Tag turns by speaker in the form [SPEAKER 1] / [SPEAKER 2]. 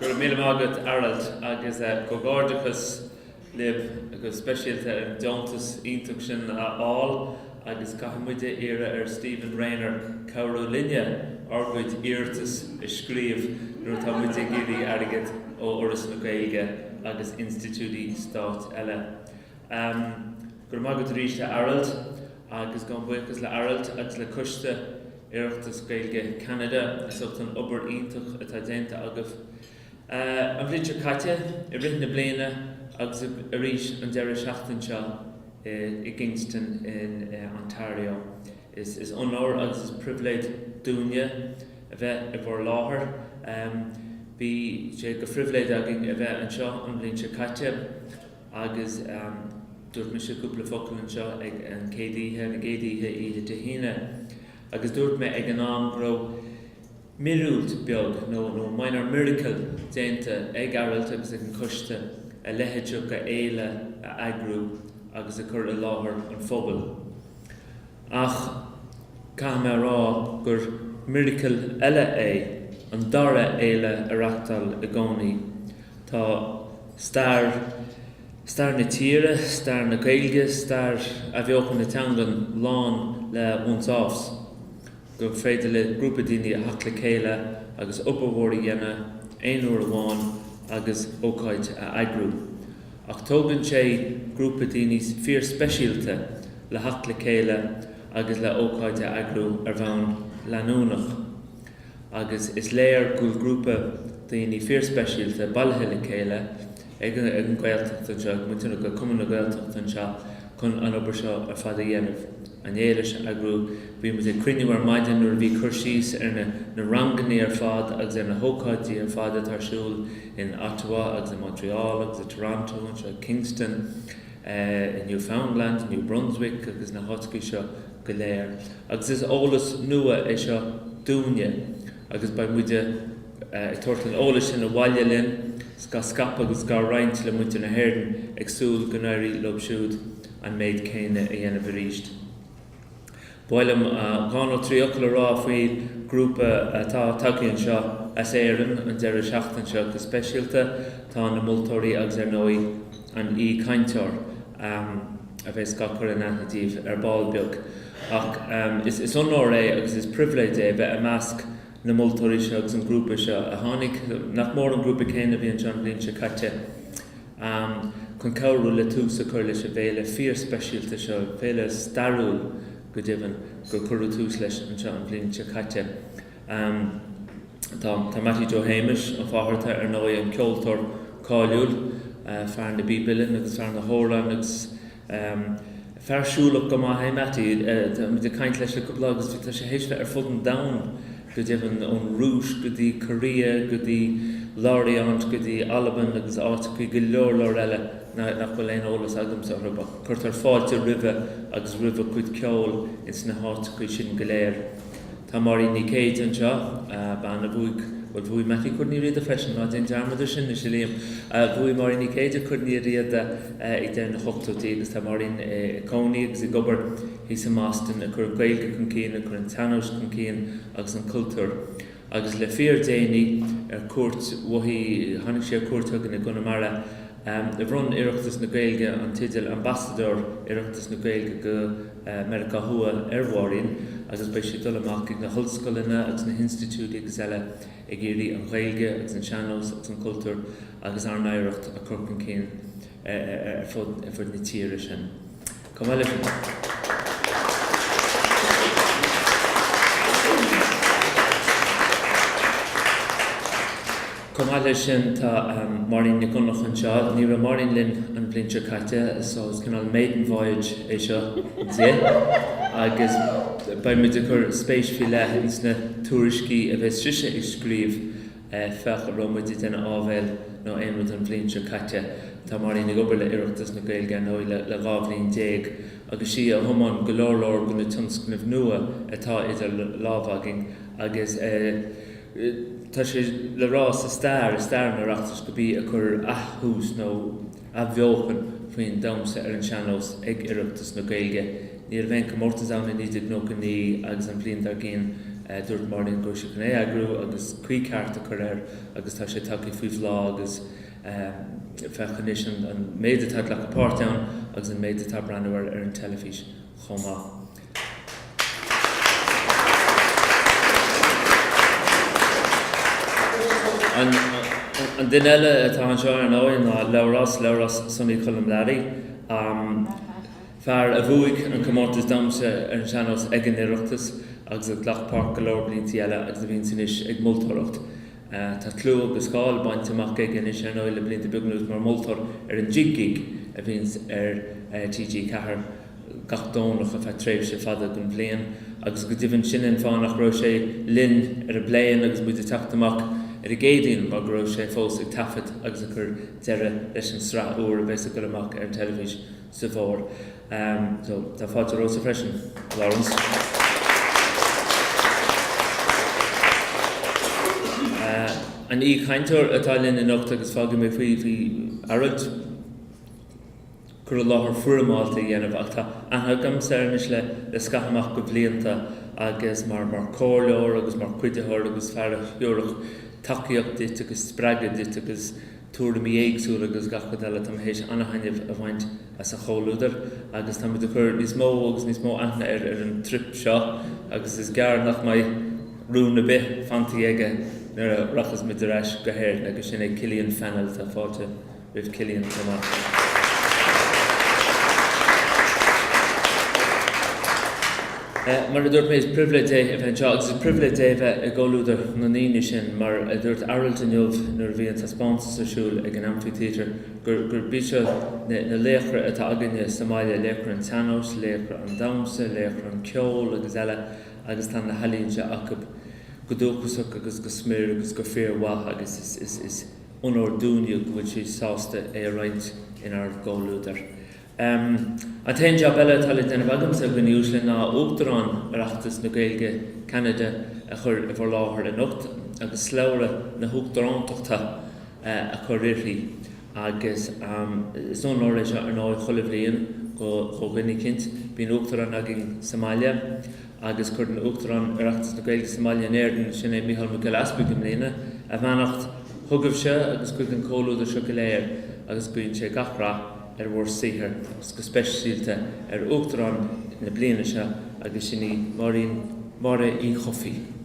[SPEAKER 1] Go raibh míle maith agat Aralt agus comhghairdeachas libh go speisialta ar an deontas iontach sin a fháil agus caithfidh muide iarraidh ar Stephen Rayner cabhrú linne ár gcuid iarratas a scríobh nuair atá muid ag iarraidh airgead ó Fhoras na Gaeilge agus institiúidí stáit eile. Go raibh maith agat arís a Aralt agus gabhaim buíochas le Aralt agus le Coiste Oireachtas Gaeilge Cheanada as ucht an obair iontach atá déanta agaibh an bhliain seo caite, i rith na bliana agus arís an deireadh seachtain seo i gKingston in Ontario. Is onóir agus is pribhléid dúinne a bheith i bhur láthair. Bhí sé de phribhléid againn a bheith anseo an bhliain seo caite agus dúirt mise cúpla focal anseo ag an chéad oíche, an gcéad oíche, oíche Dé hAoine, agus dúirt mé ag an am go raibh míorúilt beag nó nó minor miracle déanta ag Aralt agus ag an choiste a leithéid seo de fhéile a eagrú agus a chur i láthair an phobail. Ach caithfidh mé a rá gur miracle eile é an dara fhéile a reachtáil i gcónaí. Tá stair stair na tíre, stair na Gaeilge, stair athbheochan na teangan lán le once-offs. gur féidir le grúpa daoine a theacht le chéile agus obair mhór a dhéanamh aon uair amháin agus ócáid a eagrú. Ach tógann sé grúpa daoine fíorspeisialta le theacht le chéile agus le ócáid a eagrú ar bhonn leanúnach. Agus is léir go bhfuil grúpa daoine fíorspeisialta bailithe le chéile ag an Ghaeltacht anseo, ag muintir na, Cumann na Gaeltachta anseo chun an obair seo ar fad a dhéanamh, an fhéile seo a eagrú. Bhí muid ag cruinniú ar maidin nuair a bhí cur síos ar na na rangannaí ar fad agus ar na hócáidí ar fad atá ar siúl in Ottawa agus i Montreal agus i Toronto, anseo i Kingston, i Newfoundland, New Brunswick agus na háiteachaí seo go léir. Agus is eolas nua é seo dúinne agus beidh muide ag tabhairt an eolais sin abhaile linn, 's dhá scaipeadh agus dhá roinnt le muintir na hÉireann ag súil go n-éirí leo siúd an méid céanna a dhéanamh arís. Ba mhaith liom dhá nó tri fhocal a rá faoi ghrúpa atá tagtha anseo as Éirinn an deireadh seachtaine seo go speisialta. Tá na moltóirí agus ar ndóigh an aoi-chainteoir a bheas dhá cur in aithne daoibh ar ball beag. Ach is onóir é agus is pribhléid é bheith i measc na moltóirí seo agus an grúpa seo a tháinig, nach mór an grúpa céanna a bhí anseo an bhliain seo caite, chun cabhrú le tús a chur leis an bhféile fíorspeisialta seo, féile stairiúil go deimhin, gur cuireadh tús leis anseo an bhliain seo caite. Tá tá Mattie Joe Shéamais Ó Fátharta, ar ndóigh, an ceoltóir cáiliúil, fear na bpíob uilleann agus fear na n-amhrán agus Fear siúlach go maith é Mattie. Tá muid ag caint leis le cúpla lá agus tá sé théis bheith ar fud an domhain go deimhin, ón Rúis go dtí Korea go dtí Lorient go dtí Albain agus áiteachaí go leor leor eile nach bhfuil aon eolas agamsa orthu. Ach cuirtear fáilte roimhe agus roimh a chuid ceoil ins na háiteachaí sin go léir. Tá Máirín Ní Chéide anseo, bean a bhuaigh, bhuel bhuaigh Mattie Corn Uí Riada freisin, ná déan dearmad ar sin anois a Liam. Bhuaigh Máirín Ní Chéide Corn Uí Riada ag deireadh na hochtóidí agus tá Máirín ag cónaí agus ag obair thíos i mBoston ag cur an Ghaeilge chun cinn, ag cur an tsean-nóis chun cinn agus an cultúr. Agus le fíor déanaí ar cuairt uaithi, tháinig sí ar cuairt chugainn i gConamara, Bhronn Oireachtas na Gaeilge an teideal Ambasadóir Oireachtas na Gaeilge go Meiriceá Thuaidh ar Mháirín agus beidh sí ag dul amach ag na hollscoileanna agus na hinstitiúidí agus eile ag iarraidh an Ghaeilge agus an sean-nós agus an cultúr agus ár n-oidhreacht a chur chun cinn ar fud ar fud na tíre sin. Chomh maith leis Chomh maith leis sin tá Máirín Nic Fhionnlaoich anseo. Ní raibh Máirín linn an bhliain seo caite so is cineál maiden voyage é seo di agus beidh muid ag cur spéis faoi leith ins na tuairiscí a bheas sise ag scríobh féach a raibh muid ag déanamh áibhéil nó aon rud an bhliain seo caite. Tá Máirín ag obair le Oireachtas na Gaeilge ar ndóigh le 12 bhliain agus sí a thiomáin go leor leor de na tionscnaimh nua atá idir lámha againn agus Tá sé le rá sa stair, i stair an Oireachtais, gurb í a chuir ath-thús nó athbheochan faoin damhsa ar an sean-nós ag Oireachtas na Gaeilge. Ní raibh aon chomórtas ann i 1999 agus an bhliain dár gcionn. Dúirt Máirín go raibh sí chun é a eagrú agus caoi ceart a chur air agus tá sé tagtha faoi bhláth agus féach anois an méid atá ag glacadh páirt ann agus an méid atá ag breathnú air ar an teilifís chomh maith. An duine eile atá anseo ar ndóigh ná Labhrás, Labhrás Sonny Choilm Learaí, fear a bhuaigh an comórtas damhsa ar an sean-nós ag an Oireachtas agus a ghlac páirt go leor bliantaí eile agus a bhíonns anois ag moltóireacht. Tá clú agus cáil bainte amach aige anois ar ndóigh le blianta beaga anuas mar mholtóir ar an Jig Gig a bhíonns ar TG4 gach Domhnach ar feadh tréimhse fada den bhliain agus go deimhin sin an fáth nach raibh sé linn ar an bpléan agus muid ag teacht amach ar an gCéadaoin mar go raibh sé fós ag taifead agus ag cur deireadh leis an sraith úr a bheas ag dul amach ar an teilifís sa bhfómhar. So, tá fáilte romhatsa freisin, Laurence. An aoichainteoir atá linn anocht agus fágfaidh mé faoi faoi Aralt cur i láthair foirmeálta a dhéanamh ach tá aithne agamsa air anois le le scaitheamh amach de bhlianta agus mar mar chomhairleoir agus mar chuiditheoir agus fear a thabharfadh tacaíocht duit agus spreagadh duit agus tuairimí éagsúla agus gach rud eile. Tá mé théis ana-thaitneamh a bhaint as a chomhluadar agus táimid ag cur níos mó agus níos mó aithne air ar an trip seo agus is gearr nach mbeidh rún ar bith fanta aige nuair a rachas muid ar ais go hÉirinn agus sin é Killian Fennell. Tá fáilte roimh Killian chomh maith. Mar a dúirt mé, is pribhléid é a bheith anseo agus is pribhléid é a bheith i gcomhluadar na ndaoine sin. Mar a dúirt Aralt inniu nuair a bhí an taispeántas ar siúl ag an Amphitheatre gur gurb iad seo na laochra atá againne sa mbaile, laochra an tsean-nóis, laochra an damhsa, laochra an ceoil agus eile agus tá na healaíona seo acu go dúchasach agus go smior agus go fíormhaith agus is onóir dúinne go bhfuil siad sásta é a roinnt inár gcomhluadar. An t-aon jab eile atá le déanamh agamsa, a dhaoine uaisle, ná Uachtarán Oireachtas na Gaeilge Ceanada a chur i bhur láthair anocht agus slabhra na hUachtarántachta a chur uirthi. Agus is onóir é seo ar ndóigh chuile bhliain do dhuine eicínt. Bíonn Uachtarán againn sa mbaile agus cuireann Uachtarán Oireachtas na Gaeilge sa mbaile in Éirinn, sin é Mícheál Mac Giolla Easpaig i mbliana, a bheannacht chugaibhse agus chuig an chomhluadar seo go léir agus guíonn sé gach rath ar bhur saothar agus go speisialta ar Uachtarán na bliana seo agus sin í Máirín Máire Uí Chofaigh.